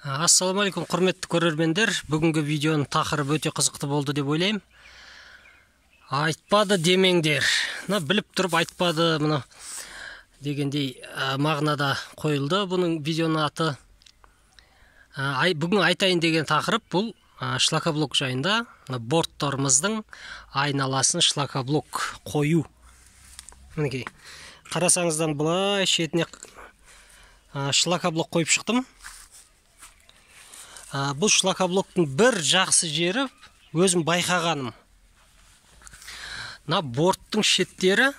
Ассалаумағалейкум, құрметті көрермендер. Бүгінгі видеоның тақырыбы өте қызықты болды деп ойлаймын. Айтпады демеңдер. Мына біліп тұрып айтпады мына дегендей мағынада қойылды бұның видеоның аты. Бүгін айтайын деген тақырып бұл шлакоблок жайында. Мына борттарымыздың айналасын шлакоблок қою. Мінекей, қарасаңыздан былай шетіне шлакоблок қойып шықтым. Бұл шлакоблоктың бір жақсы жері, өзім байқағаным, мына борттың шеттері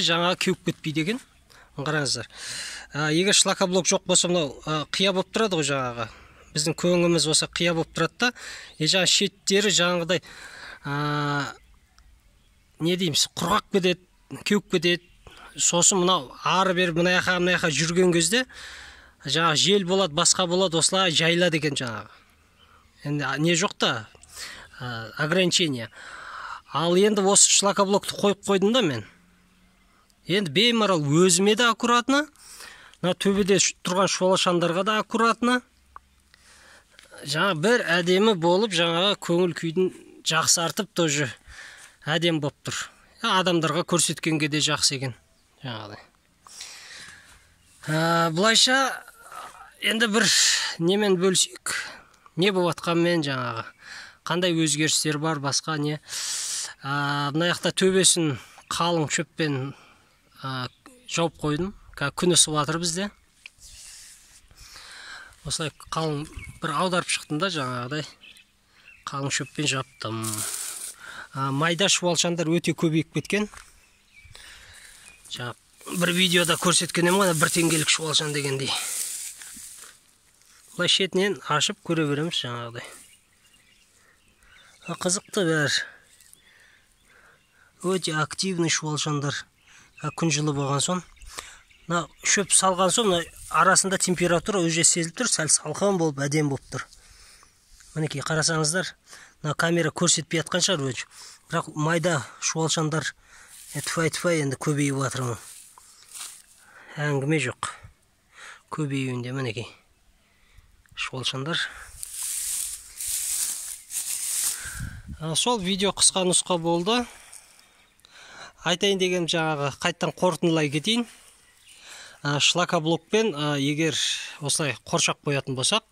жаңа кеуіп кетпейді екен. Қараңыздар, егер шлакоблок жоқ болса, мынау қия болып тұрады ғой, жаңағы біздің көңіміз болса қия болып тұрады да, жаңа шеттері жаңағыдай не дейміз, құрғақ кетеді, кеуіп кетеді. Сосын мынау ары бері мына жаққа мына жаққа жүрген кезде жаңағы жел болады, басқа болады, осылай жайылады екен жаңағы. Енді не жоқ та, ограничение. Ал енді осы шлакоблокты қойып қойдым да мен. Енді беймарал өзіме де аккуратно, мына төбеде тұрған шуалшандарға да аккуратно. Жаңа бір әдемі болып, жаңағы көңіл күйдің жақсартып тоже әдемі болып тұр. Адамдарға көрсеткенге де жақсы екен жаңағыдай. Былайша енді бір немен бөлсек, не болып жатқанмен жаңағы, қандай өзгерістер бар, басқа не. Мына жақта төбесін қалың шөппен жауып қойдым. Күн ысып жатыр бізде. Осылай қалың бір аударып шықтым да, жаңағыдай қалың шөппен жаптым. Майда шуалшандар өте көбейіп кеткен. Жаңа бір видеода көрсеткен едім ғой, бір теңгелік шуалшан дегендей. Былай шетінен ашып көре береміз жаңағыдай. Қызықты бәрі. Өте активный шуалшандар. Күн жылы болған соң, мына шөп салған соң, мына арасында температура уже сезіліп тұр, сәл салқын болып, әдемі болып тұр. Мінекей қарасаңыздар, мына камера көрсетпей жатқан шығар өзі. Бірақ майда шуалшандар түфай-түфай енді көбейіп жатыр. Әңгіме жоқ. Көбеюінде мінекей шуалшандар. Сол видео қысқа нұсқа болды. Айтайын дегенім жаңағы қайттан қорытындылай кетейін. Шлакоблокпен егер осылай қоршап қоятын болсақ,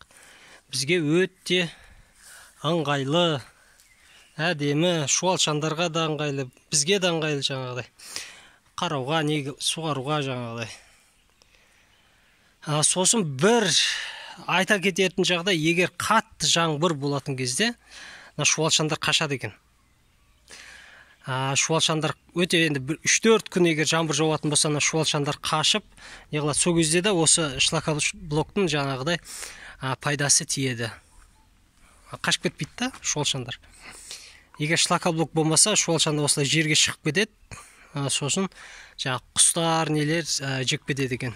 бізге өте ыңғайлы, әдемі, шуалшандарға да ыңғайлы, бізге де ыңғайлы жаңағыдай. Қарауға, не суғаруға жаңағыдай. Сосын бір айта кететін жағдай, егер қатты жаңбыр болатын кезде, мына шуалшандар қашады екен. Шуалшандар өте енді бір 3-4 күн егер жаңбыр жауатын болса, мына шуалшандар қашып, не қылады, сол кезде де осы шлакоблоктың жаңағыдай пайдасы тиеді. Қашып кетпейді да шуалшандар. Егер шлакоблок болмаса, шуалшандар осылай жерге шығып кетеді. Сосын жаңағы құстар нелер жеп кетеді екен.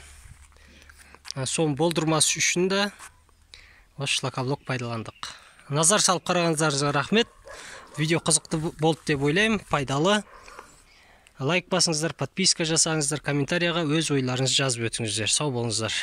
Соны болдырмас үшін де осы шлакоблок пайдаландық. Назар салып қарағандарыңызға рахмет. Видео қызықты болды деп ойлаймын, пайдалы. Лайк басыңыздар, подписка жасаңыздар, комментарияға өз ойларыңызды жазып өтіңіздер. Сау болыңыздар.